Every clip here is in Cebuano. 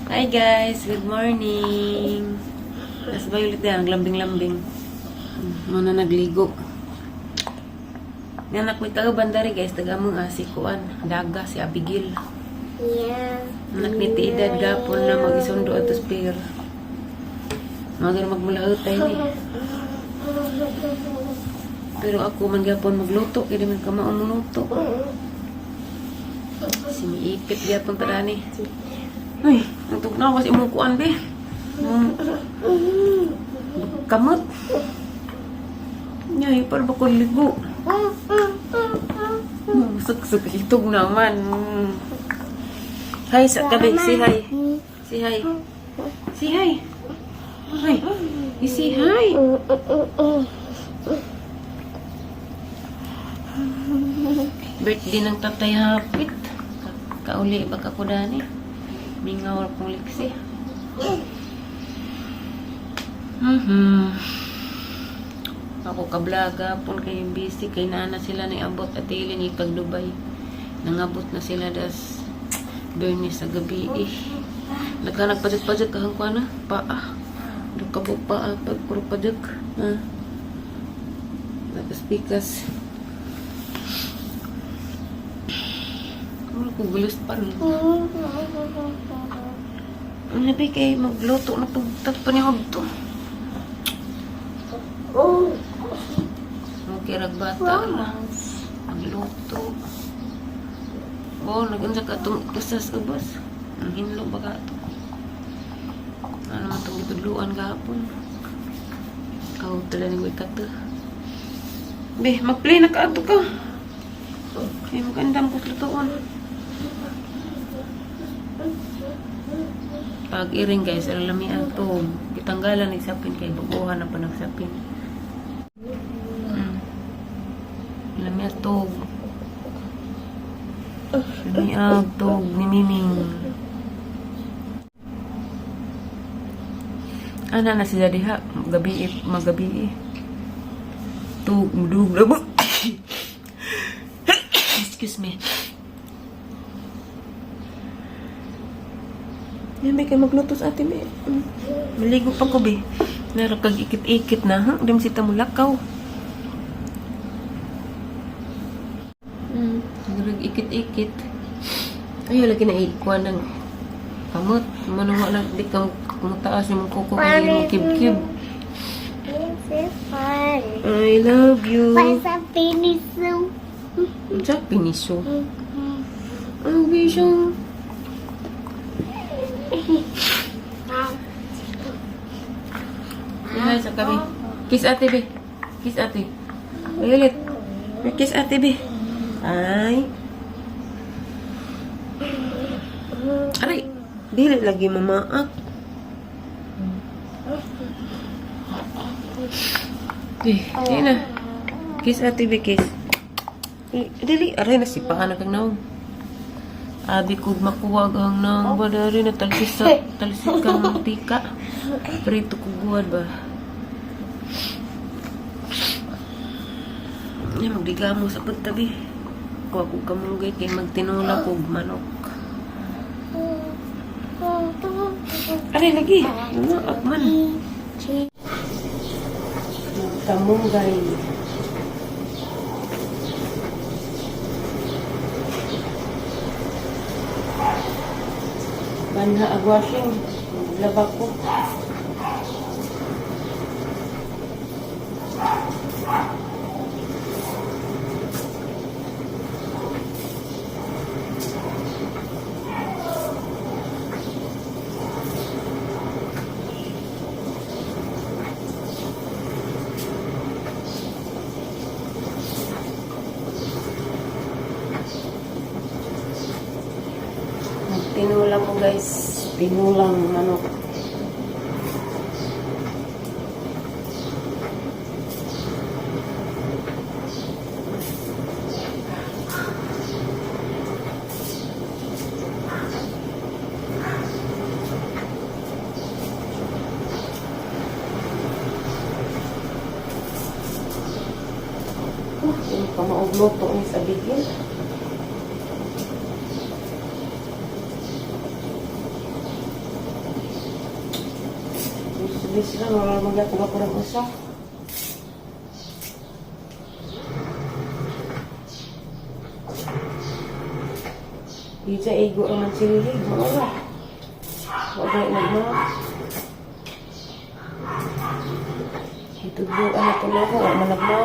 Hi guys, good morning. Nas Violet yan, naglambing-lambing. Muna nagligo. Nga anak may taga bandari guys, taga mong si Kuan, daga si Abigail. Yeah. Anak ni Tiidad gapon na mag-isundo ato spear. Magar magmulautay ni. Pero ako man gapon magluto, kaya di man ka maumuluto. Si miipit gyapon ta ni. Ay, ang tugnaw kasi imong kuan be. Kamot. Nyay, para ba ko ligo? Suksuk itog naman. Hi sa kabi, say hi. Say hi. Say hi. Hi. You say hi. Birthday ng tatay hapit. Kauli ba ka ko dani? Mingaw ra kong liksi. Ako kablaga pun kay busy kay nana sila ni abot at ilin ikag Dubai. Nangabot na sila das Bernie sa gabi eh. Nagkanag pajag-pajag kahang kuha na. Paa. Nagkabok paa pag puro pajag. Ha? Nakaspikas. Ano ko gulos pa rin. Ano ba kay magluto na pagtat pa ni to. Okay, ragbata lang. Magluto. Oh, nagunsa ka itong usas ubos. Ang hinlo ba ka ito? Ano man itong gitudluan gahapon? Kaw tala ng kato. Be, mag-play na ka ato ka. Ay, magandam ko sa lutuan. Pag iring guys, alalamian to. Gitanggalan nagsapin kay baguhan na pa nagsapin. Lamian tog. Lamiag tog ni Miming. Ana na sila diha, gabi magabi. Tug mudug na mo. Excuse me. Yan, may kayo magluto sa atin eh. Maligo pa ko, be. Meron kag ikit-ikit na, ha? Di mo sita mo lakaw. Nagag ikit-ikit. Ay, lagi na ikuha ng kamot. Manuwa na, di kang mataas yung kuko kay mo kib-kib. This is fun. I love you. What's up, Piniso? Unsa piniso? Ang bisyo. Hi sa kami. Kiss ate, be. Kiss ate. Violet. Kiss ate, be. Ay. Aray. Dili lagi mamaak. Eh, di na. Kiss ate, be. Kiss. Eh, dili. Aray, nasipaan na kang naong. Abi ko makuwag ang naong ba dari na talsis sa talsik kang mantika. Prito ko guwad ba. Yan, magdigamo sa pagtabi. Kuha ko kamunggay kay magtinula ko manok. Aray, lagi. Lumaak man. Kamunggay. Banha agwashing. Maglaba ko. Magtinulang ko guys. Tinulang manok. Oh, yung pamaugluto ni sa bigil. This lang, wala magyapon ako ng usa. Ija igo naman silhig, wala. Wala nagma. Itudluan na tulo ko, wala man nagma.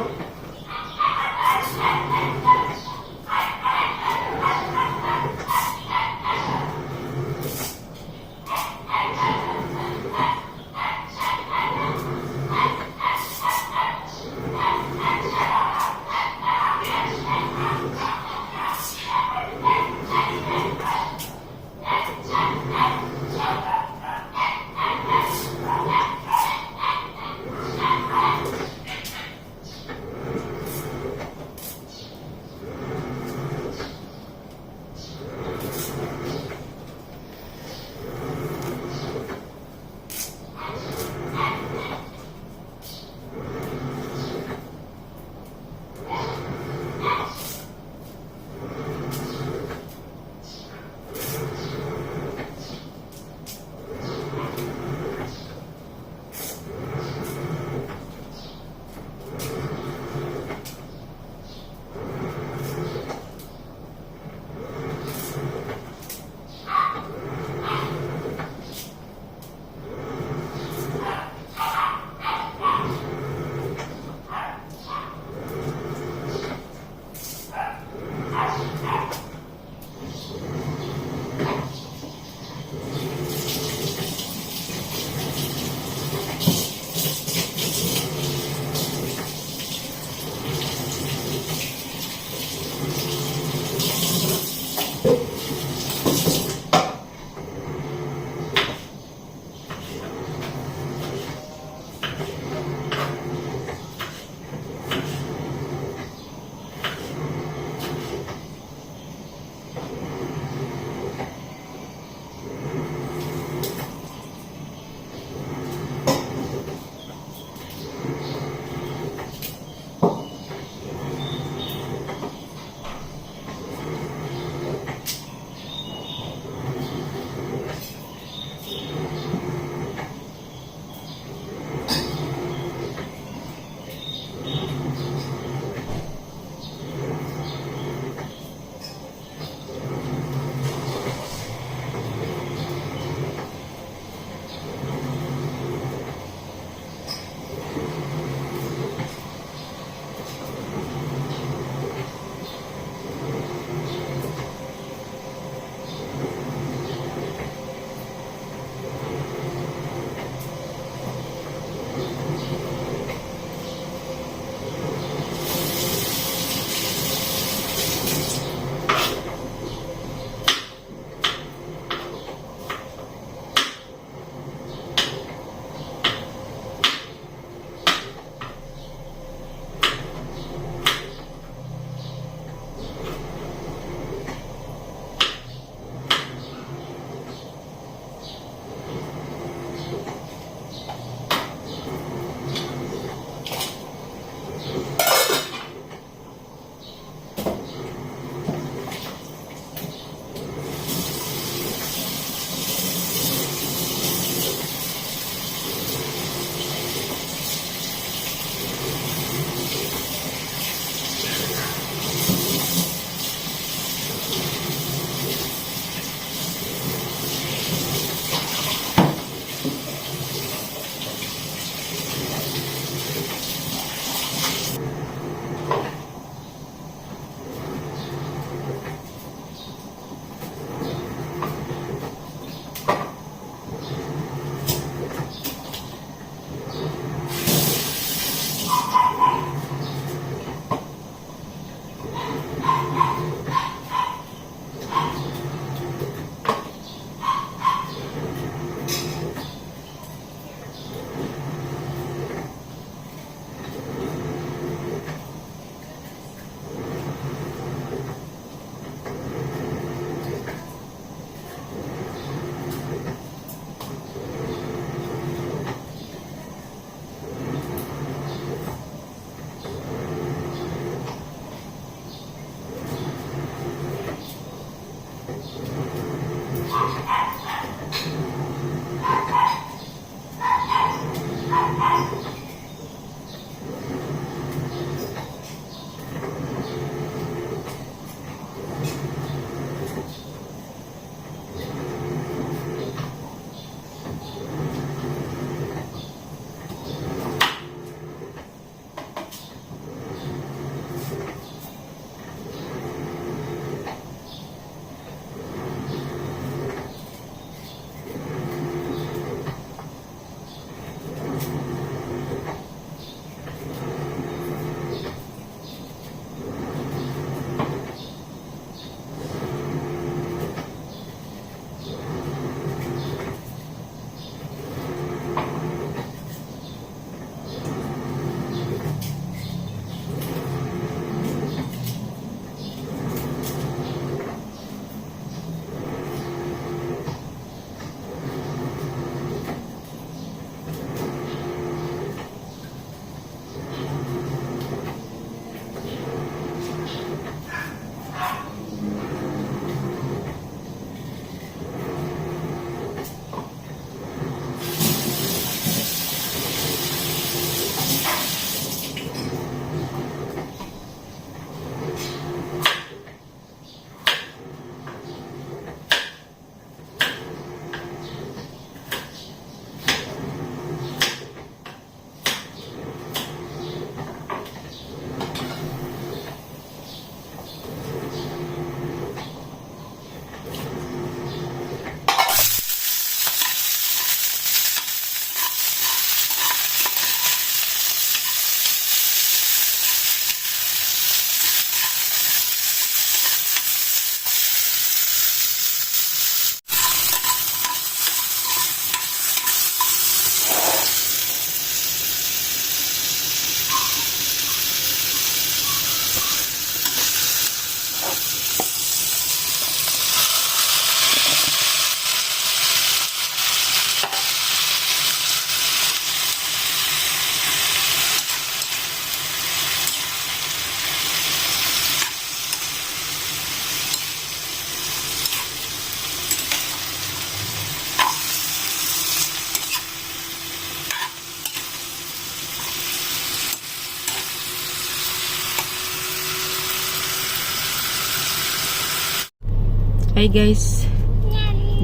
Hi guys.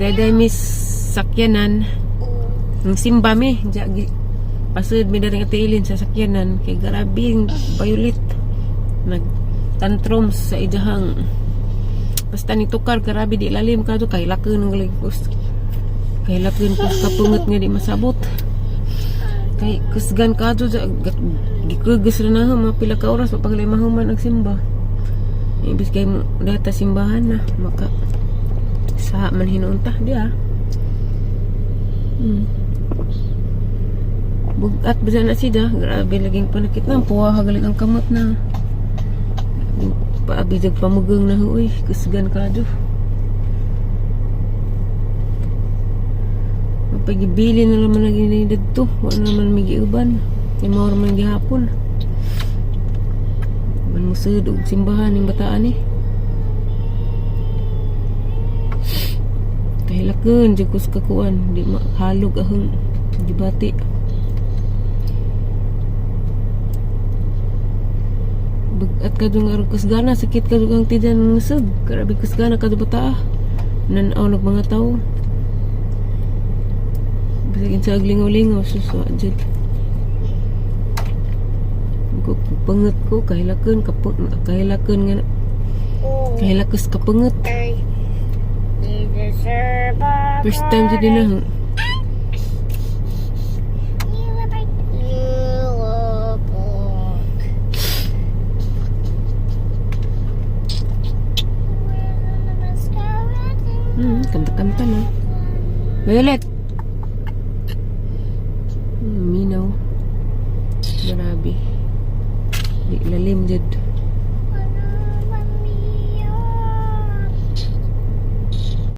Daday miss sakyanan. Ang simba mi. Diya, pasud mi dari nga tiilin sa sakyanan. Kay grabe ang Violet. Nag tantrums sa ijahang basta ni tukar, grabe di lalim ka kay laken ng ligos. Kay laken ko sa kapungot nga di masabot. Kay kusgan ka do, gikugas ra na mga pila ka oras mapaglay mahuman ang simba. Ibis kay mo data simbahan na maka sa man hinuunta di ah. Bugat ba na siya? Grabe laging panakit na. Puwa galing ang kamot na. Paabi jag pamugang na, uy. Kusgan ka do. Mapagibili na naman lagi ni didto. Wala naman may giuban. Kay mao man gihapon. Man musud og simbahan ning bataan eh. Kahilaken jud ko sa kakuan, di mahalog ahong gibati. Bugat ka dung arog kusgana, sakit ka dung ang tiyan ng sug. Grabe kusgana ka dung bataa. Nanaw nag mga tao. Bisag insa lingaw-lingaw sus wa jud. Ko pangat ko kahilaken kahilaken nga kahilakos kapangat. First time jud din na. Ha. Kanta-kanta na. Violet! Minaw. Grabe. Di lalim jud.